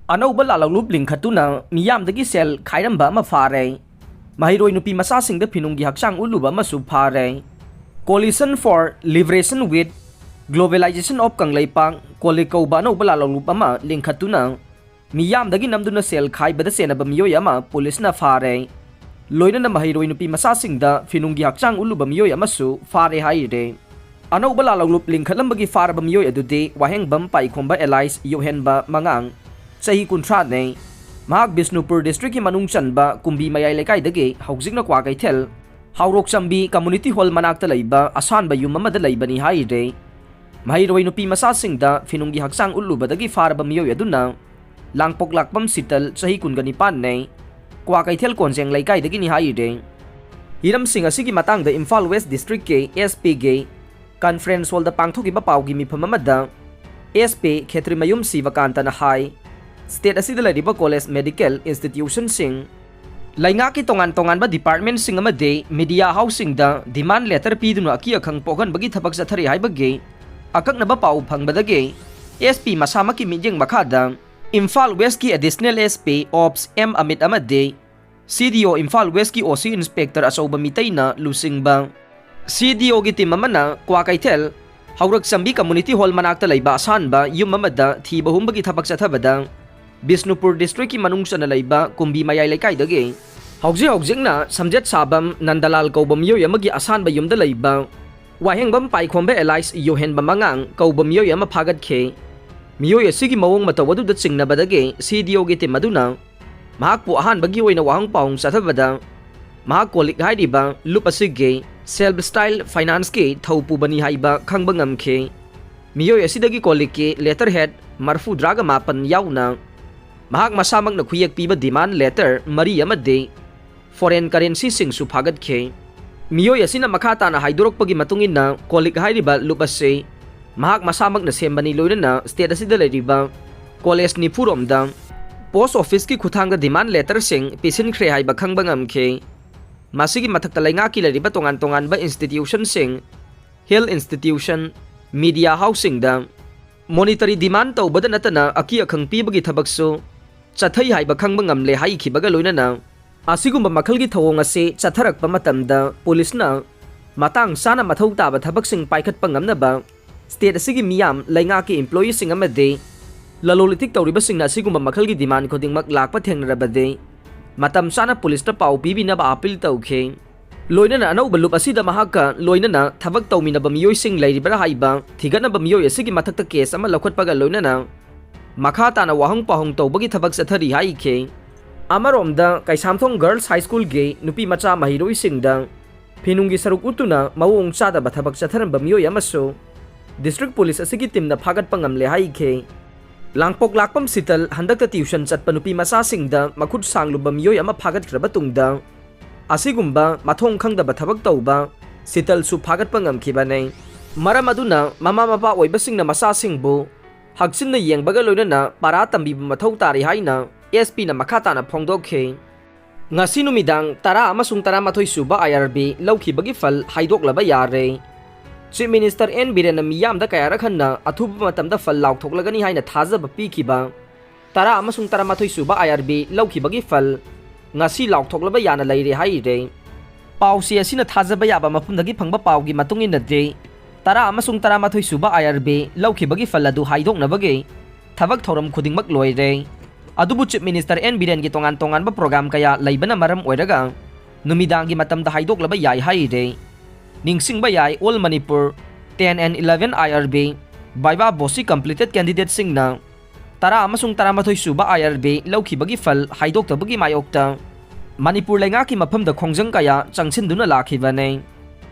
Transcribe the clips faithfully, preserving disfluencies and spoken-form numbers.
ꯑꯅꯧꯕ ꯂꯥꯂꯣꯡꯂꯨꯞ ꯂꯤꯡꯈꯠꯇꯨꯅ ꯃꯤꯌꯥꯝꯗꯒꯤ ꯁꯦꯜ ꯈꯥꯏꯔꯝꯕ ꯑꯃ ꯐꯥꯔꯦ꯫ ꯃꯍꯩꯔꯣꯏ ꯅꯨꯄꯤ ꯃꯆꯥꯁꯤꯡꯗ ꯐꯤꯅꯨꯡꯒꯤ ꯍꯛꯆꯥꯡ ꯎꯠꯂꯨꯕ ꯑꯃꯁꯨ ꯐꯥꯔꯦ꯫ Coalition for Liberation with Globalization of Kangleipak, ꯀꯣꯂꯤꯛ ꯀꯧꯕ ꯑꯅꯧꯕ ꯂꯥꯂꯣꯡꯂꯨꯞ ꯑꯃ ꯂꯤꯡꯈꯠꯇꯨꯅ ꯃꯤꯌꯥꯝꯗꯒꯤ ꯅꯝꯗꯨꯅ ꯁꯦꯜ ꯈꯥꯏꯕꯗ ꯆꯦꯟꯅꯕ ꯃꯤꯑꯣꯏ ꯑꯃ ꯄꯨꯂꯤꯁꯅ ꯐꯥꯔꯦ꯫ ꯂꯣꯏꯅꯅ ꯃꯍꯩꯔꯣꯏ ꯅꯨꯄꯤ ꯃꯆꯥꯁꯤꯡꯗ ꯐꯤꯅꯨꯡꯒꯤ ꯍꯛꯆꯥꯡ ꯎꯠꯂꯨꯕ ꯃꯤꯑꯣꯏ ꯑꯃꯁꯨ ꯐꯥꯔꯦ ꯍꯥꯏꯔꯦ꯫ ꯑꯅꯧꯕ ꯂꯥꯂꯣꯡꯂꯨꯞ ꯂꯤꯡꯈꯠꯂꯝꯕꯒꯤ ꯐꯥꯔꯕ ꯃꯤꯑꯣꯏ ꯑꯗꯨꯗꯤ ꯋꯥꯍꯦꯡꯕꯝ ꯄꯥꯏꯈꯣꯝꯕ alias ꯌꯣꯍꯦꯟꯕ ꯃꯉꯥꯡ, ꯆꯍꯤ ꯀꯨꯟꯊ꯭ꯔꯥꯅꯤ꯫ ꯃꯍꯥꯛ ꯕꯤꯁꯅꯨꯄꯨꯔ district ꯀꯤ ꯃꯅꯨꯡ ꯆꯟꯕ ꯀꯨꯝꯕꯤ ꯃꯌꯥꯏ ꯂꯩꯀꯥꯏꯗꯒꯤ ꯍꯧꯖꯤꯛꯅ ꯀ꯭ꯋꯥꯀꯩꯊꯦꯜ ꯍꯥꯎꯔꯣꯛꯆꯝꯕꯤ community hall ꯃꯅꯥꯛꯇ ꯂꯩꯕ ꯑꯁꯥꯟꯕ ꯌꯨꯝ ꯑꯃꯗ ꯂꯩꯕꯅꯤ ꯍꯥꯏꯔꯦ꯫ ꯃꯍꯩꯔꯣꯏ ꯅꯨꯄꯤ ꯃꯆꯥꯁꯤꯡꯗ ꯐꯤꯅꯨꯡꯒꯤ ꯍꯛꯆꯥꯡ ꯎꯠꯂꯨꯕꯗꯒꯤ ꯐꯥꯔꯕ ꯃꯤꯑꯣꯏ ꯑꯗꯨꯅ ꯂꯥꯡꯄꯣꯛꯂꯥꯛꯄꯝ ꯁꯤꯇꯜ, ꯆꯍꯤ ꯀꯨꯟꯒ ꯅꯤꯄꯥꯟꯅꯤ, ꯀ꯭ꯋꯥꯀꯩꯊꯦꯜ ꯀꯣꯟꯖꯦꯡ ꯂꯩꯀꯥꯏꯗꯒꯤꯅꯤ ꯍꯥꯏꯔꯦ꯫ ꯍꯤꯔꯝꯁꯤꯡ ꯑꯁꯤꯒꯤ ꯃꯇꯥꯡꯗ ꯏꯝꯐꯥꯜ West district ꯀꯤ SP ꯒꯤ conference hall ꯗ ꯄꯥꯡꯊꯣꯛꯈꯤꯕ ꯄꯥꯎꯒꯤ ꯃꯤꯐꯝ ꯑꯃꯗ SP ꯈꯦꯇ꯭ꯔꯤꯃꯌꯨꯝ ꯁꯤꯕꯀꯥꯟꯇꯅ ꯍꯥꯏ, state ꯑꯁꯤꯗ ꯂꯩꯔꯤꯕ college, medical institution ꯁꯤꯡ, ꯂꯩꯉꯥꯛꯀꯤ ꯇꯣꯉꯥꯟ ꯇꯣꯉꯥꯟꯕ department ꯁꯤꯡ ꯑꯃꯗꯤ media house ꯁꯤꯡꯗ demand letter ꯄꯤꯗꯨꯅ ꯑꯀꯤ ꯑꯈꯪ ꯄꯣꯛꯍꯟꯕꯒꯤ ꯊꯕꯛ ꯆꯠꯊꯔꯤ ꯍꯥꯏꯕꯒꯤ ꯑꯀꯛꯅꯕ ꯄꯥꯎ ꯐꯪꯕꯗꯒꯤ SP ꯃꯁꯥꯃꯛꯀꯤ ꯃꯤꯠꯌꯦꯡ ꯃꯈꯥꯗ ꯏꯝꯐꯥꯜ West ꯀꯤ additional SP Ops M Amit ꯑꯃꯗꯤ CDO ꯏꯝꯐꯥꯜ West ꯀꯤ OC inspector ꯑꯆꯧꯕ ꯃꯤꯇꯩꯅ ꯂꯨꯆꯤꯡꯕ CDO ꯒꯤ team ꯑꯃꯅ ꯀ꯭ꯋꯥꯀꯩꯊꯦꯜ ꯍꯧꯔꯛꯆꯝꯕꯤ community hall ꯃꯅꯥꯛꯇ ꯂꯩꯕ ꯑꯁꯥꯟꯕ ꯌꯨꯝ ꯑꯃꯗ ꯊꯤꯕ ꯍꯨꯝꯕꯒꯤ ꯊꯕꯛ ꯆꯠꯊꯕꯗ ꯕꯤꯁꯅꯨꯄꯨꯔ district ꯀꯤ ꯃꯅꯨꯡ ꯆꯟꯅ ꯂꯩꯕ ꯀꯨꯝꯕꯤ ꯃꯌꯥꯏ ꯂꯩꯀꯥꯏꯗꯒꯤ ꯍꯧꯖꯤꯛ ꯍꯧꯖꯤꯛꯅ ꯁꯝꯖꯦꯠ ꯁꯥꯕꯝ ꯅꯟꯗꯂꯥꯜ ꯀꯧꯕ ꯃꯤꯑꯣꯏ ꯑꯃꯒꯤ ꯑꯁꯥꯟꯕ ꯌꯨꯝꯗ ꯂꯩꯕ ꯋꯥꯍꯦꯡꯕꯝ ꯄꯥꯏꯈꯣꯝꯕ alias ꯌꯣꯍꯦꯟꯕ ꯃꯉꯥꯡ ꯀꯧꯕ ꯃꯤꯑꯣꯏ ꯑꯃ ꯐꯥꯒꯠꯈꯤ꯫ ꯃꯤꯑꯣꯏ ꯑꯁꯤꯒꯤ ꯃꯑꯣꯡ ꯃꯇꯧ ꯑꯗꯨꯗ ꯆꯤꯡꯅꯕꯗꯒꯤ CDO ꯒꯤ team ꯑꯗꯨꯅ ꯃꯍꯥꯛꯄꯨ ꯑꯍꯥꯟꯕꯒꯤ ꯑꯣꯏꯅ ꯋꯥꯍꯪ ꯄꯥꯎꯍꯪ ꯆꯠꯊꯕꯗ ꯃꯍꯥꯛ ꯀꯣꯂꯤꯛ ꯍꯥꯏꯔꯤꯕ ꯂꯨꯞ ꯑꯁꯤꯒꯤ self style finance ꯀꯤ ꯊꯧ ꯄꯨꯕꯅꯤ ꯍꯥꯏꯕ ꯈꯪꯕ ꯉꯝꯈꯤ꯫ ꯃꯤꯑꯣꯏ ꯑꯁꯤꯗꯒꯤ ꯀꯣꯂꯤꯛꯀꯤ letter head ꯃꯔꯐꯨꯗ꯭ꯔꯥꯒ ꯃꯥꯄꯟ ꯌꯥꯎꯅ ꯃꯍꯥꯛ ꯃꯁꯥꯃꯛꯅ ꯈꯨꯌꯦꯛ ꯄꯤꯕ demand letter ꯃꯔꯤ ꯑꯃꯗꯤ foreign currency ꯁꯤꯡꯁꯨ ꯐꯥꯒꯠꯈꯤ꯫ ꯃꯤꯑꯣꯏ ꯑꯁꯤꯅ ꯃꯈꯥ ꯇꯥꯅ ꯍꯥꯏꯗꯣꯔꯛꯄꯒꯤ ꯃꯇꯨꯡ ꯏꯟꯅ ꯀꯣꯂꯤꯛ ꯍꯥꯏꯔꯤꯕ ꯂꯨꯞ ꯑꯁꯤ ꯃꯍꯥꯛ ꯃꯁꯥꯃꯛꯅ ꯁꯦꯝꯕꯅꯤ, ꯂꯣꯏꯅꯅ state ꯑꯁꯤꯗ ꯂꯩꯔꯤꯕ college ꯅꯤꯐꯨ ꯔꯣꯝꯗ post office ꯀꯤ ꯈꯨꯠꯊꯥꯡꯗ demand letter ꯁꯤꯡ ꯄꯤꯁꯤꯟꯈ꯭ꯔꯦ ꯍꯥꯏꯕ ꯈꯪꯕ ꯉꯝꯈꯤ꯫ ꯃꯁꯤꯒꯤ ꯃꯊꯛꯇ ꯂꯩꯉꯥꯛꯀꯤ ꯂꯩꯔꯤꯕ ꯇꯣꯉꯥꯟ ꯇꯣꯉꯥꯟꯕ institution ꯁꯤꯡ, health institution, media house ꯁꯤꯡꯗ Monetary demand ꯇꯧꯕꯗ ꯅꯠꯇꯅ ꯑꯀꯤ ꯑꯈꯪ ꯄꯤꯕꯒꯤ ꯊꯕꯛꯁꯨ ꯆꯠꯊꯩ ꯍꯥꯏꯕ ꯈꯪꯕ ꯉꯝꯂꯦ ꯍꯥꯏꯈꯤꯕꯒ ꯂꯣꯏꯅꯅ ꯑꯁꯤꯒꯨꯝꯕ ꯃꯈꯜꯒꯤ ꯊꯧꯑꯣꯡ ꯑꯁꯤ ꯆꯠꯊꯔꯛꯄ ꯃꯇꯝꯗ ꯄꯨꯂꯤꯁꯅ ꯃꯇꯥꯡ ꯆꯥꯅ ꯃꯊꯧ ꯇꯥꯕ ꯊꯕꯛꯁꯤꯡ ꯄꯥꯏꯈꯠꯄ ꯉꯝꯅꯕ state ꯑꯁꯤꯒꯤ ꯃꯤꯌꯥꯝ, ꯂꯩꯉꯥꯛꯀꯤ employeeꯁꯤꯡ ꯑꯃꯗꯤ ꯂꯂꯣꯟ ꯏꯇꯤꯛ ꯇꯧꯔꯤꯕꯁꯤꯡꯅ ꯑꯁꯤꯒꯨꯝꯕ ꯃꯈꯜꯒꯤ demand ꯈꯨꯗꯤꯡꯃꯛ ꯂꯥꯛꯄ ꯊꯦꯡꯅꯔꯕꯗꯤ ꯃꯇꯝ ꯆꯥꯅ ꯄꯨꯂꯤꯁꯇ ꯄꯥꯎ ꯄꯤꯕꯤꯅꯕ appeal ꯇꯧꯈꯤ꯫ ꯂꯣꯏꯅꯅ ꯑꯅꯧꯕ ꯂꯨꯞ ꯑꯁꯤꯗ ꯃꯍꯥꯛꯀ ꯂꯣꯏꯅꯅ ꯊꯕꯛ ꯇꯧꯃꯤꯟꯅꯕ ꯃꯤꯑꯣꯏꯁꯤꯡ ꯂꯩꯔꯤꯕ꯭ꯔꯥ ꯍꯥꯏꯕ ꯊꯤꯒꯠꯅꯕ ꯃꯤꯑꯣꯏ ꯑꯁꯤꯒꯤ ꯃꯊꯛꯇ case ꯑꯃ ꯂꯧꯈꯠꯄꯒ ꯂꯣꯏꯅꯅ ꯃꯈꯥ ꯇꯥꯅ ꯋꯥꯍꯪ ꯄꯥꯎꯍꯪ ꯇꯧꯕꯒꯤ ꯊꯕꯛ ꯆꯠꯊꯔꯤ ꯍꯥꯏꯈꯤ꯫ ꯑꯃꯔꯣꯝꯗ ꯀꯩꯁꯥꯝꯊꯣꯡ Girls High Schoolꯒꯤ ꯅꯨꯄꯤ ꯃꯆꯥ ꯃꯍꯩꯔꯣꯏꯁꯤꯡꯗ ꯐꯤꯅꯨꯡꯒꯤ ꯁꯔꯨꯛ ꯎꯠꯇꯨꯅ ꯃꯑꯣꯡ ꯆꯥꯗꯕ ꯊꯕꯛ ꯆꯠꯊꯔꯝꯕ ꯃꯤꯑꯣꯏ ꯑꯃꯁꯨ district police ꯑꯁꯤꯒꯤ teamꯅ ꯐꯥꯒꯠꯄ ꯉꯝꯂꯦ ꯍꯥꯏꯈꯤ꯫ ꯂꯥꯡꯄꯣꯛ ꯂꯥꯛꯄꯝ ꯁꯤꯇꯜ ꯍꯟꯗꯛꯇ tuition ꯆꯠꯄ ꯅꯨꯄꯤ ꯃꯆꯥꯁꯤꯡꯗ ꯃꯈꯨꯠ ꯁꯥꯡꯂꯨꯕ ꯃꯤꯑꯣꯏ ꯑꯃ ꯐꯥꯒꯠꯈ꯭ꯔꯕ ꯇꯨꯡꯗ ꯑꯁꯤꯒꯨꯝꯕ ꯃꯊꯣꯡ ꯈꯪꯗꯕ ꯊꯕꯛ ꯇꯧꯕ ꯁꯤꯇꯜꯁꯨ ꯐꯥꯒꯠꯄ ꯉꯝꯈꯤꯕꯅꯤ꯫ ꯃꯔꯝ ꯑꯗꯨꯅ ꯃꯃꯥ ꯃꯄꯥ ꯑꯣꯏꯕꯁꯤꯡꯅ ꯃꯆꯥꯁꯤꯡꯕꯨ ꯍꯛꯆꯤꯟꯅ ꯌꯦꯡꯕꯒ ꯂꯣꯏꯅꯅ ꯄꯔꯥ ꯇꯝꯕꯤꯕ ꯃꯊꯧ ꯇꯥꯔꯤ ꯍꯥꯏꯅ SPꯅ ꯃꯈꯥ ꯇꯥꯅ ꯐꯣꯡꯗꯣꯛꯈꯤ꯫ ꯉꯁꯤ ꯅꯨꯃꯤꯗꯥꯡ ꯇꯔꯥ ꯑꯃꯁꯨꯡ ꯇꯔꯥꯃꯥꯊꯣꯏ ꯁꯨꯕ IRB ꯂꯧꯈꯤꯕꯒꯤ ꯐꯜ ꯍꯥꯏꯗꯣꯛꯂꯕ ꯌꯥꯔꯦ꯫ Chief Minister N ꯕꯤꯔꯦꯟꯅ ꯃꯤꯌꯥꯝꯗ ꯀꯌꯥꯔꯛ ꯍꯟꯅ ꯑꯊꯨꯕ ꯃꯇꯝꯗ ꯐꯜ ꯂꯥꯎꯊꯣꯛꯂꯒꯅꯤ ꯍꯥꯏꯅ ꯊꯥꯖꯕ ꯄꯤꯈꯤꯕ ꯇꯔꯥ ꯑꯃꯁꯨꯡ ꯇꯔꯥꯃꯥꯊꯣꯏ ꯁꯨꯕ IRB ꯂꯧꯈꯤꯕꯒꯤ ꯐꯜ ꯉꯁꯤ ꯂꯥꯎꯊꯣꯛꯂꯕ ꯌꯥꯅ ꯂꯩꯔꯦ ꯍꯥꯏꯔꯦ꯫ ꯄꯥꯎꯆꯦ ꯑꯁꯤꯅ ꯊꯥꯖꯕ ꯌꯥꯕ ꯃꯐꯝꯗꯒꯤ ꯐꯪꯕ ꯄꯥꯎꯒꯤ ꯃꯇꯨꯡ ꯏꯟꯅꯗꯤ, ꯇꯔꯥ ꯑꯃꯁꯨꯡ ꯇꯔꯥꯃꯥꯊꯣꯏ ꯁꯨꯕ IRB ꯂꯧꯈꯤꯕꯒꯤ ꯐꯜ ꯑꯗꯨ ꯍꯥꯏꯗꯣꯛꯅꯕꯒꯤ ꯊꯕꯛ ꯊꯧꯔꯝ ꯈꯨꯗꯤꯡꯃꯛ ꯂꯣꯏꯔꯦ꯫ ꯑꯗꯨꯕꯨ Chief Minister N ꯕꯤꯔꯦꯟꯒꯤ ꯇꯣꯉꯥꯟ ꯇꯣꯉꯥꯟꯕ program ꯀꯌꯥ ꯂꯩꯕꯅ ꯃꯔꯝ ꯑꯣꯏꯔꯒ ꯅꯨꯃꯤꯗꯥꯡꯒꯤ ꯃꯇꯝꯗ ꯍꯥꯏꯗꯣꯛꯂꯕ ꯌꯥꯏ ꯍꯥꯏꯔꯦ꯫ ꯅꯤꯡꯁꯤꯡꯕ ꯌꯥꯏ, All Manipur ten and eleven IRB viva voce completed candidateꯁꯤꯡꯅ ꯇꯔꯥ ꯑꯃꯁꯨꯡ ꯇꯔꯥꯃꯥꯊꯣꯏ ꯁꯨꯕ IRB ꯂꯧꯈꯤꯕꯒꯤ ꯐꯜ ꯍꯥꯏꯗꯣꯛꯇꯕꯒꯤ ꯃꯥꯌꯣꯛꯇ ꯃꯅꯤꯄꯨꯔ ꯂꯩꯉꯥꯛꯀꯤ ꯃꯐꯝꯗ ꯈꯣꯡꯖꯪ ꯀꯌꯥ ꯆꯪꯁꯤꯟꯗꯨꯅ ꯂꯥꯛꯈꯤꯕꯅꯤ꯫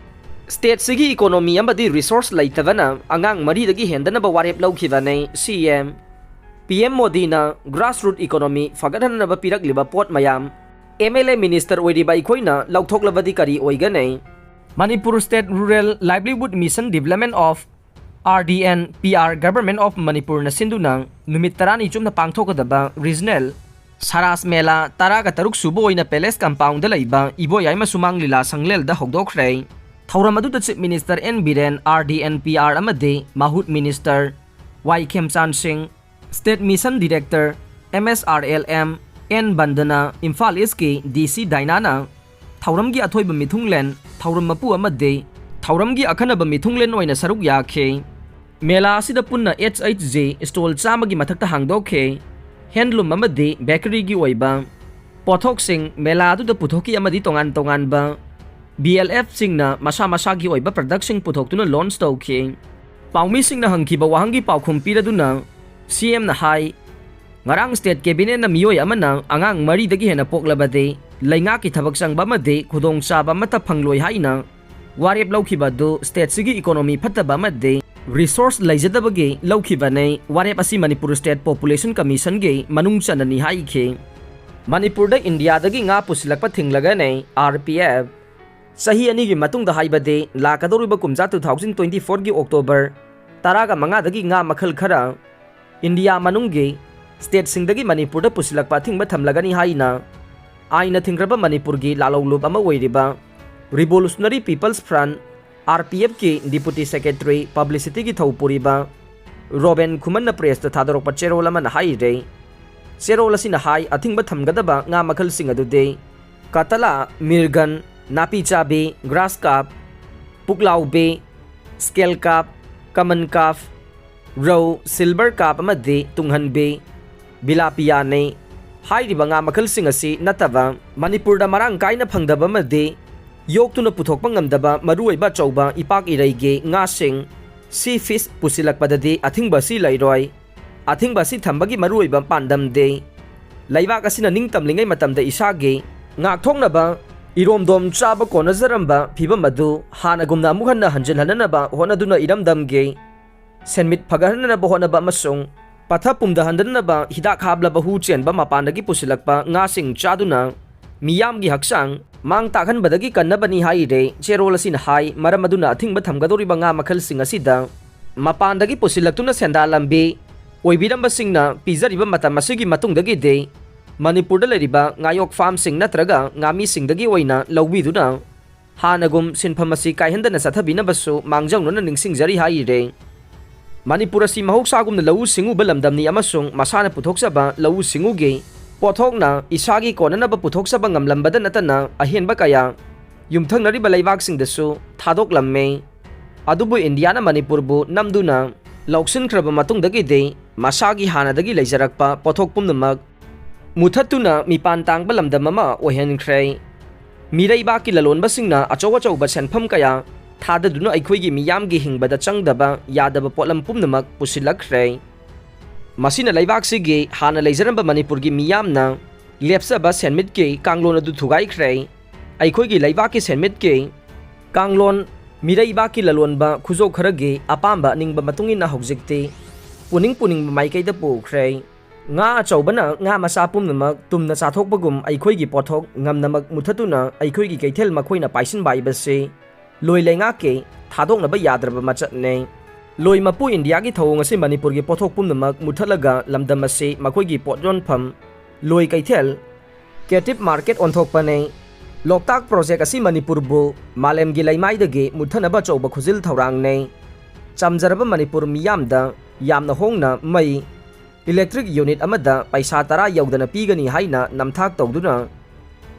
Stateꯁꯤꯒꯤ economy ꯑꯃꯗꯤ resource ꯂꯩꯇꯕꯅ ꯑꯉꯥꯡ ꯃꯔꯤꯗꯒꯤ ꯍꯦꯟꯗꯅꯕ ꯋꯥꯔꯦꯞ ꯂꯧꯈꯤꯕꯅꯤ꯫ CM PM ꯃꯣꯗꯤꯅ grassroot economy ꯐꯒꯠꯍꯟꯅꯕ ꯄꯤꯔꯛꯂꯤꯕ ꯄꯣꯠ ꯃꯌꯥꯝ MLA minister ꯑꯣꯏꯔꯤꯕ ꯑꯩꯈꯣꯏꯅ ꯂꯧꯊꯣꯛꯂꯕꯗꯤ ꯀꯔꯤ ꯑꯣꯏꯒꯅꯤ? Manipur State Rural Livelihood Mission Development of RDNPR Government of Manipurꯅ ꯁꯤꯟꯗꯨꯅ ꯅꯨꯃꯤꯠ ꯇꯔꯥꯅꯤ ꯆꯨꯞꯅ ꯄꯥꯡꯊꯣꯛꯀꯗꯕ regional ꯁꯔꯥꯁ ꯃꯦꯂꯥ ꯇꯔꯥꯒ ꯇꯔꯨꯛ ꯁꯨꯕ ꯑꯣꯏꯅ Palace Compoundꯗ ꯂꯩꯕ ꯏꯕꯣꯌꯥꯏꯃ ꯁꯨꯃꯥꯡ ꯂꯤꯂꯥ ꯁꯪꯂꯦꯜꯗ ꯍꯧꯗꯣꯛꯈ꯭ꯔꯦ꯫ ꯊꯧꯔꯝ ꯑꯗꯨꯗ Chief Minister N Biren, RDNPR ꯑꯃꯗꯤ ꯃꯍꯨꯠ minister ꯋꯥꯏ ꯈꯦꯝꯆꯥꯟ ꯁꯤꯡ, State Mission Director, M S R L M, N ꯕꯟꯗꯅ, ꯏꯝꯐꯥꯜ ꯏꯁꯀꯤ D C ꯗꯥꯏꯅꯥꯅ ꯊꯧꯔꯝꯒꯤ ꯑꯊꯣꯏꯕ ꯃꯤꯊꯨꯡꯂꯦꯟ, ꯊꯧꯔꯝ ꯃꯄꯨ ꯑꯃꯗꯤ ꯊꯧꯔꯝꯒꯤ ꯑꯈꯟꯅꯕ ꯃꯤꯊꯨꯡꯂꯦꯟ ꯑꯣꯏꯅ ꯁꯔꯨꯛ ꯌꯥꯈꯤ꯫ ꯃꯦꯂꯥ ꯑꯁꯤꯗ ꯄꯨꯟꯅ H H G stall ꯆꯥꯝꯃꯒꯤ ꯃꯊꯛꯇ ꯍꯥꯡꯗꯣꯛꯈꯤ꯫ Handloom ꯑꯃꯗꯤ ꯕꯦꯀꯔꯤꯒꯤ ꯑꯣꯏꯕ ꯄꯣꯠꯊꯣꯛꯁꯤꯡ ꯃꯦꯂꯥ ꯑꯗꯨꯗ ꯄꯨꯊꯣꯛꯈꯤ ꯑꯃꯗꯤ ꯇꯣꯉꯥꯟ ꯇꯣꯉꯥꯟꯕ B L F ꯁꯤꯡꯅ ꯃꯁꯥ ꯃꯁꯥꯒꯤ ꯑꯣꯏꯕ productꯁꯤꯡ ꯄꯨꯊꯣꯛꯇꯨꯅ launch ꯇꯧꯈꯤ꯫ ꯄꯥꯎꯃꯤꯁꯤꯡꯅ ꯍꯪꯈꯤꯕ ꯋꯥꯍꯪꯒꯤ ꯄꯥꯎꯈꯨꯝ ꯄꯤꯔꯗꯨꯅ C M ꯅ ꯍꯥꯏ, ꯉꯔꯥꯡ state cabinetꯅ ꯃꯤꯑꯣꯏ ꯑꯃꯅ ꯑꯉꯥꯡ ꯃꯔꯤꯗꯒꯤ ꯍꯦꯟꯅ ꯄꯣꯛꯂꯕꯗꯤ ꯂꯩꯉꯥꯛꯀꯤ ꯊꯕꯛ ꯆꯪꯕ ꯑꯃꯗꯤ ꯈꯨꯗꯣꯡꯆꯥꯕ ꯑꯃꯠꯇ ꯐꯪꯂꯣꯏ ꯍꯥꯏꯅ ꯋꯥꯔꯦꯞ ꯂꯧꯈꯤꯕ ꯑꯗꯨ stateꯁꯤꯒꯤ economy ꯐꯠꯇꯕ ꯑꯃꯗꯤ resource ꯂꯩꯖꯗꯕꯒꯤ ꯂꯧꯈꯤꯕꯅꯤ꯫ ꯋꯥꯔꯦꯞ ꯑꯁꯤ ꯃꯅꯤꯄꯨꯔ State Population Commissionꯒꯤ ꯃꯅꯨꯡ ꯆꯟꯅꯅꯤ ꯍꯥꯏꯈꯤ꯫ ꯃꯅꯤꯄꯨꯔꯗ ꯏꯟꯗꯤꯌꯥꯗꯒꯤ ꯉꯥ ꯄꯨꯁꯤꯜꯂꯛꯄ ꯊꯤꯡꯂꯒꯅꯤ R P F꯫ ꯆꯍꯤ ꯑꯅꯤꯒꯤ ꯃꯇꯨꯡꯗ, ꯍꯥꯏꯕꯗꯤ ꯂꯥꯛꯀꯗꯧꯔꯤꯕ ꯀꯨꯝꯖꯥ two thousand twenty fourꯒꯤ October ꯇꯔꯥꯒ ꯃꯉꯥꯗꯒꯤ ꯉꯥ ꯃꯈꯜ ꯈꯔ ꯏꯟꯗꯤꯌꯥ ꯃꯅꯨꯡꯒꯤ stateꯁꯤꯡꯗꯒꯤ ꯃꯅꯤꯄꯨꯔꯗ ꯄꯨꯁꯤꯜꯂꯛꯄ ꯑꯊꯤꯡꯕ ꯊꯝꯂꯒꯅꯤ ꯍꯥꯏꯅ ꯑꯥꯏꯟꯅ ꯊꯤꯡꯈ꯭ꯔꯕ ꯃꯅꯤꯄꯨꯔꯒꯤ ꯂꯥꯜꯍꯧꯂꯨꯞ ꯑꯃ ꯑꯣꯏꯔꯤꯕ Revolutionary People's Front, R P Fꯀꯤ Deputy Secretary Publicityꯒꯤ ꯊꯧ ꯄꯨꯔꯤꯕ ꯔꯣꯕꯦꯟ ꯈꯨꯃꯟꯅ pressꯇ ꯊꯥꯗꯣꯔꯛꯄ ꯆꯦꯔꯣꯜ ꯑꯃꯅ ꯍꯥꯏꯔꯦ꯫ ꯆꯦꯔꯣꯜ ꯑꯁꯤꯅ ꯍꯥꯏ, ꯑꯊꯤꯡꯕ ꯊꯝꯒꯗꯕ ꯉꯥ ꯃꯈꯜꯁꯤꯡ ꯑꯗꯨꯗꯤ ꯀꯇꯂꯥ, ꯃꯤꯔꯒꯟ, ꯅꯥꯄꯤ ꯆꯥꯕꯤ, grass carp, ꯄꯨꯛꯂꯥꯎꯕꯤ, scale carp, common carp, ꯔꯧ, silver carp ꯑꯃꯗꯤ ꯇꯨꯡꯍꯟꯕꯤ, ꯕꯤꯂꯥꯄꯤꯌꯥꯅꯤ꯫ ꯍꯥꯏꯔꯤꯕ ꯉꯥ ꯃꯈꯜꯁꯤꯡ ꯑꯁꯤ ꯅꯠꯇꯕ ꯃꯅꯤꯄꯨꯔꯗ ꯃꯔꯥꯡ ꯀꯥꯏꯅ ꯐꯪꯗꯕ ꯑꯃꯗꯤ ꯌꯣꯛꯇꯨꯅ ꯄꯨꯊꯣꯛꯄ ꯉꯝꯗꯕ ꯃꯔꯨꯑꯣꯏꯕ ꯑꯆꯧꯕ ꯏꯄꯥꯛ ꯏꯔꯩꯒꯤ ꯉꯥꯁꯤꯡ, sea fish, ꯄꯨꯁꯤꯜꯂꯛꯄꯗꯗꯤ ꯑꯊꯤꯡꯕ ꯑꯁꯤ ꯂꯩꯔꯣꯏ꯫ ꯑꯊꯤꯡꯕ ꯑꯁꯤ ꯊꯝꯕꯒꯤ ꯃꯔꯨꯑꯣꯏꯕ ꯄꯥꯟꯗꯝꯗꯤ ꯂꯩꯕꯥꯛ ꯑꯁꯤꯅ ꯅꯤꯡꯇꯝꯂꯤꯉꯩ ꯃꯇꯝꯗ ꯏꯁꯥꯒꯤ ꯉꯥꯛꯊꯣꯛꯅꯕ ꯏꯔꯣꯝꯗꯣꯝ ꯆꯥꯕ ꯀꯣꯟꯅꯖꯔꯝꯕ ꯐꯤꯕꯝ ꯑꯗꯨ ꯍꯥꯟꯅꯒꯨꯝꯅ ꯑꯃꯨꯛ ꯍꯟꯅ ꯍꯟꯖꯤꯜꯍꯟꯅꯅꯕ ꯍꯣꯠꯅꯗꯨꯅ ꯏꯔꯝꯗꯝꯒꯤ ꯁꯦꯟꯃꯤꯠ ꯐꯒꯠꯍꯟꯅꯅꯕ ꯍꯣꯠꯅꯕ ꯑꯃꯁꯨꯡ ꯄꯠꯊ ꯄꯨꯝꯊꯍꯟꯗꯅꯕ ꯍꯤꯗꯥꯛ ꯍꯥꯞꯂꯕ ꯍꯨ ꯆꯦꯟꯕ ꯃꯄꯥꯟꯗꯒꯤ ꯄꯨꯁꯤꯜꯂꯛꯄ ꯉꯥꯁꯤꯡ ꯆꯥꯗꯨꯅ ꯃꯤꯌꯥꯝꯒꯤ ꯍꯛꯆꯥꯡ ꯃꯥꯡ ꯇꯥꯛꯍꯟꯕꯗꯒꯤ ꯀꯟꯅꯕꯅꯤ ꯍꯥꯏꯔꯦ꯫ ꯆꯦꯔꯣꯜ ꯑꯁꯤꯅ ꯍꯥꯏ, ꯃꯔꯝ ꯑꯗꯨꯅ ꯑꯊꯤꯡꯕ ꯊꯝꯒꯗꯧꯔꯤꯕ ꯉꯥ ꯃꯈꯜꯁꯤꯡ ꯑꯁꯤꯗ ꯃꯄꯥꯟꯗꯒꯤ ꯄꯨꯁꯤꯜꯂꯛꯇꯨꯅ ꯁꯦꯟꯗꯥꯟ ꯂꯝꯕꯤ ꯑꯣꯏꯕꯤꯔꯝꯕꯁꯤꯡꯅ ꯄꯤꯖꯔꯤꯕ ꯃꯇꯝ ꯑꯁꯤꯒꯤ ꯃꯇꯨꯡꯗꯒꯤꯗꯤ ꯃꯅꯤꯄꯨꯔꯗ ꯂꯩꯔꯤꯕ ꯉꯥꯌꯣꯛ farmꯁꯤꯡ ꯅꯠꯇ꯭ꯔꯒ ꯉꯥꯃꯤꯁꯤꯡꯗꯒꯤ ꯑꯣꯏꯅ ꯂꯧꯕꯤꯗꯨꯅ ꯍꯥꯟꯅꯒꯨꯝ ꯁꯤꯟꯐꯝ ꯑꯁꯤ ꯀꯥꯏꯍꯟꯗꯅ ꯆꯠꯊꯕꯤꯅꯕꯁꯨ ꯃꯥꯡꯖꯧꯅꯅ ꯅꯤꯡꯁꯤꯡꯖꯔꯤ ꯍꯥꯏꯔꯦ꯫ ꯃꯅꯤꯄꯨꯔ ꯑꯁꯤ ꯃꯍꯧꯁꯥꯒꯨꯝꯅ ꯂꯧꯎ ꯁꯤꯡꯎꯕ ꯂꯝꯗꯝꯅꯤ ꯑꯃꯁꯨꯡ ꯃꯁꯥꯅ ꯄꯨꯊꯣꯛꯆꯕ ꯂꯧꯎ ꯁꯤꯡꯎꯒꯤ ꯄꯣꯠꯊꯣꯛꯅ ꯏꯁꯥꯒꯤ ꯀꯣꯟꯅꯅꯕ ꯄꯨꯊꯣꯛꯆꯕ ꯉꯝꯂꯝꯕꯗ ꯅꯠꯇꯅ ꯑꯍꯦꯟꯕ ꯀꯌꯥ ꯌꯨꯝꯊꯪꯅꯔꯤꯕ ꯂꯩꯕꯥꯛꯁꯤꯡꯗꯁꯨ ꯊꯥꯗꯣꯛꯂꯝꯃꯤ꯫ ꯑꯗꯨꯕꯨ ꯏꯟꯗꯤꯌꯥꯅ ꯃꯅꯤꯄꯨꯔꯕꯨ ꯅꯝꯗꯨꯅ ꯂꯧꯁꯤꯟꯈ꯭ꯔꯕ ꯃꯇꯨꯡꯗꯒꯤꯗꯤ ꯃꯁꯥꯒꯤ ꯍꯥꯟꯅꯗꯒꯤ ꯂꯩꯖꯔꯛꯄ ꯄꯣꯠꯊꯣꯛ ꯄꯨꯝꯅꯃꯛ ꯃꯨꯊꯠꯇꯨꯅ ꯃꯤꯄꯥꯟ ꯇꯥꯡꯕ ꯂꯝꯗꯝ ꯑꯃ ꯑꯣꯏꯍꯟꯈ꯭ꯔꯦ꯫ ꯃꯤꯔꯩꯕꯥꯛꯀꯤ ꯂꯂꯣꯟꯕꯁꯤꯡꯅ ꯑꯆꯧ ꯑꯆꯧꯕ ꯁꯦꯟꯐꯝ ꯀꯌꯥ ꯊꯥꯗꯗꯨꯅ ꯑꯩꯈꯣꯏꯒꯤ ꯃꯤꯌꯥꯝꯒꯤ ꯍꯤꯡꯕꯗ ꯆꯪꯗꯕ ꯌꯥꯗꯕ ꯄꯣꯠꯂꯝ ꯄꯨꯝꯅꯃꯛ ꯄꯨꯁꯤꯜꯂꯛꯈ꯭ꯔꯦ꯫ ꯃꯁꯤꯅ ꯂꯩꯕꯥꯛꯁꯤꯒꯤ ꯍꯥꯟꯅ ꯂꯩꯖꯔꯝꯕ ꯃꯅꯤꯄꯨꯔꯒꯤ ꯃꯤꯌꯥꯝꯅ ꯂꯦꯞꯆꯕ ꯁꯦꯟꯃꯤꯠꯀꯤ ꯀꯥꯡꯂꯣꯟ ꯑꯗꯨ ꯊꯨꯒꯥꯏꯈ꯭ꯔꯦ꯫ ꯑꯩꯈꯣꯏꯒꯤ ꯂꯩꯕꯥꯛꯀꯤ ꯁꯦꯟꯃꯤꯠꯀꯤ ꯀꯥꯡꯂꯣꯟ ꯃꯤꯔꯩꯕꯥꯛꯀꯤ ꯂꯂꯣꯟꯕ ꯈꯨꯖꯣꯛ ꯈꯔꯒꯤ ꯑꯄꯥꯝꯕ ꯑꯅꯤꯡꯕ ꯃꯇꯨꯡ ꯏꯟꯅ ꯍꯧꯖꯤꯛꯇꯤ ꯄꯨꯅꯤꯡ ꯄꯨꯅꯤꯡꯕ ꯃꯥꯏꯀꯩꯗ ꯄꯨꯈ꯭ꯔꯦ꯫ ꯉꯥ ꯑꯆꯧꯕꯅ ꯉꯥ ꯃꯆꯥ ꯄꯨꯝꯅꯃꯛ ꯇꯨꯝꯅ ꯆꯥꯊꯣꯛꯄꯒꯨꯝ ꯑꯩꯈꯣꯏꯒꯤ ꯄꯣꯠꯊꯣꯛ ꯉꯝꯅꯃꯛ ꯃꯨꯊꯠꯇꯨꯅ ꯑꯩꯈꯣꯏꯒꯤ ꯀꯩꯊꯦꯜ ꯃꯈꯣꯏꯅ ꯄꯥꯏꯁꯤꯟꯕ ꯍꯥꯏꯕꯁꯤ ꯂꯣꯏ ꯂꯩꯉꯥꯛꯀꯤ ꯊꯥꯗꯣꯛꯅꯕ ꯌꯥꯗ꯭ꯔꯕ ꯃꯆꯠꯅꯤ꯫ ꯂꯣꯏ ꯃꯄꯨ ꯏꯟꯗꯤꯌꯥꯒꯤ ꯊꯧꯑꯣꯡ ꯑꯁꯤ ꯃꯅꯤꯄꯨꯔꯒꯤ ꯄꯣꯠꯊꯣꯛ ꯄꯨꯝꯅꯃꯛ ꯃꯨꯊꯠꯂꯒ ꯂꯝꯗꯝ ꯑꯁꯤ ꯃꯈꯣꯏꯒꯤ ꯄꯣꯠ ꯌꯣꯟꯐꯝ ꯂꯣꯏ ꯀꯩꯊꯦꯜ, captive market ꯑꯣꯟꯊꯣꯛꯄꯅꯤ꯫ ꯂꯣꯛꯇꯥꯛ ꯄ꯭ꯔꯣꯖꯦꯛ ꯑꯁꯤ ꯃꯅꯤꯄꯨꯔꯕꯨ ꯃꯥꯂꯦꯝꯒꯤ ꯂꯩꯃꯥꯏꯗꯒꯤ ꯃꯨꯠꯊꯅꯕ ꯑꯆꯧꯕ ꯈꯨꯖꯤꯜ ꯊꯧꯔꯥꯡꯅꯤ꯫ ꯆꯝꯖꯔꯕ ꯃꯅꯤꯄꯨꯔ ꯃꯤꯌꯥꯝꯗ ꯌꯥꯝꯅ ꯍꯣꯡꯅ ꯃꯩ, electric unit ꯑꯃꯗ ꯄꯩꯁꯥ ꯇꯔꯥ ꯌꯧꯗꯅ ꯄꯤꯒꯅꯤ ꯍꯥꯏꯅ ꯅꯝꯊꯥꯛ ꯇꯧꯗꯨꯅ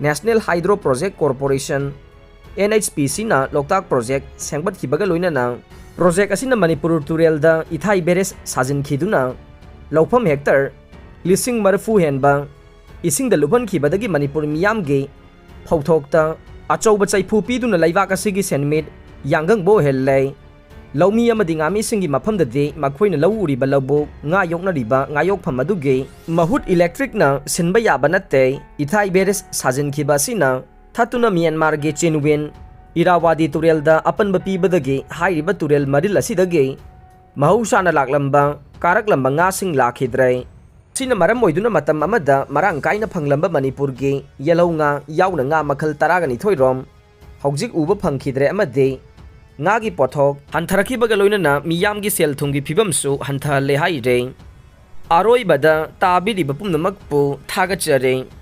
National Hydro Project Corporation, NHPCꯅ ꯂꯣꯛꯇꯥꯛ ꯄ꯭ꯔꯣꯖꯦꯛ ꯁꯦꯝꯒꯠꯈꯤꯕꯒ ꯂꯣꯏꯅꯅ ꯄ꯭ꯔꯣꯖꯦꯛ ꯑꯁꯤꯅ ꯃꯅꯤꯄꯨꯔ ꯇꯨꯔꯦꯜꯗ ꯏꯊꯥꯏ ꯕꯦꯔꯦꯖ ꯁꯥꯖꯤꯟꯈꯤꯗꯨꯅ ꯂꯧꯐꯝ ꯍꯦꯛꯇꯔ ꯂꯤꯁꯤꯡ ꯃꯔꯤꯐꯨ ꯍꯦꯟꯕ ꯏꯁꯤꯡꯗ ꯂꯨꯞꯍꯟꯈꯤꯕꯗꯒꯤ ꯃꯅꯤꯄꯨꯔ ꯃꯤꯌꯥꯝꯒꯤ ꯐꯧꯊꯣꯛꯇ ꯑꯆꯧꯕ ꯆꯩꯐꯨ ꯄꯤꯗꯨꯅ ꯂꯩꯕꯥꯛ ꯑꯁꯤꯒꯤ ꯁꯦꯟꯃꯤꯠ ꯌꯥꯡꯒꯪꯕ ꯑꯣꯏꯍꯜꯂꯦ꯫ ꯂꯧꯃꯤ ꯑꯃꯗꯤ ꯉꯥꯃꯤꯁꯤꯡꯒꯤ ꯃꯐꯝꯗꯗꯤ ꯃꯈꯣꯏꯅ ꯂꯧ ꯎꯔꯤꯕ ꯂꯧꯕꯨꯛ, ꯉꯥ ꯌꯣꯛꯅꯔꯤꯕ ꯉꯥꯌꯣꯛꯐꯝ ꯑꯗꯨꯒꯤ ꯃꯍꯨꯠ electricꯅ ꯁꯤꯟꯕ ꯌꯥꯕ ꯅꯠꯇꯦ꯫ ꯏꯊꯥꯏ ꯕꯦꯔꯦꯖ ꯁꯥꯖꯤꯟꯈꯤꯕ ꯑꯁꯤꯅ ꯊꯠꯇꯨꯅ ꯃ꯭ꯌꯥꯟꯃꯥꯔꯒꯤ ꯆꯤꯟꯋꯤꯟ ꯏꯔꯥꯋꯥꯗꯤ ꯇꯨꯔꯦꯜꯗ ꯑꯄꯟꯕ ꯄꯤꯕꯗꯒꯤ ꯍꯥꯏꯔꯤꯕ ꯇꯨꯔꯦꯜ ꯃꯔꯤꯜ ꯑꯁꯤꯗꯒꯤ ꯃꯍꯧꯁꯥꯅ ꯂꯥꯛꯂꯝꯕ, ꯀꯥꯔꯛꯂꯝꯕ ꯉꯥꯁꯤꯡ ꯂꯥꯛꯈꯤꯗ꯭ꯔꯦ꯫ ꯁꯤꯅ ꯃꯔꯝ ꯑꯣꯏꯗꯨꯅ ꯃꯇꯝ ꯑꯃꯗ ꯃꯔꯥꯡ ꯀꯥꯏꯅ ꯐꯪꯂꯝꯕ ꯃꯅꯤꯄꯨꯔꯒꯤ ꯌꯦꯜꯍꯧ ꯉꯥ ꯌꯥꯎꯅ ꯉꯥ ꯃꯈꯜ ꯇꯔꯥꯒ ꯅꯤꯊꯣꯏ ꯔꯣꯝ ꯍꯧꯖꯤꯛ ꯎꯕ ꯐꯪꯈꯤꯗ꯭ꯔꯦ ꯑꯃꯗꯤ ꯉꯥꯒꯤ ꯄꯣꯠꯊꯣꯛ ꯍꯟꯊꯔꯛꯈꯤꯕꯒ ꯂꯣꯏꯅꯅ ꯃꯤꯌꯥꯝꯒꯤ ꯁꯦꯜ ꯊꯨꯝꯒꯤ ꯐꯤꯕꯝꯁꯨ ꯍꯟꯊꯍꯜꯂꯦ ꯍꯥꯏꯔꯦ꯫ ꯑꯔꯣꯏꯕꯗ ꯇꯥꯕꯤꯔꯤꯕ ꯄꯨꯝꯅꯃꯛꯄꯨ ꯊꯥꯒꯠꯆꯔꯤ꯫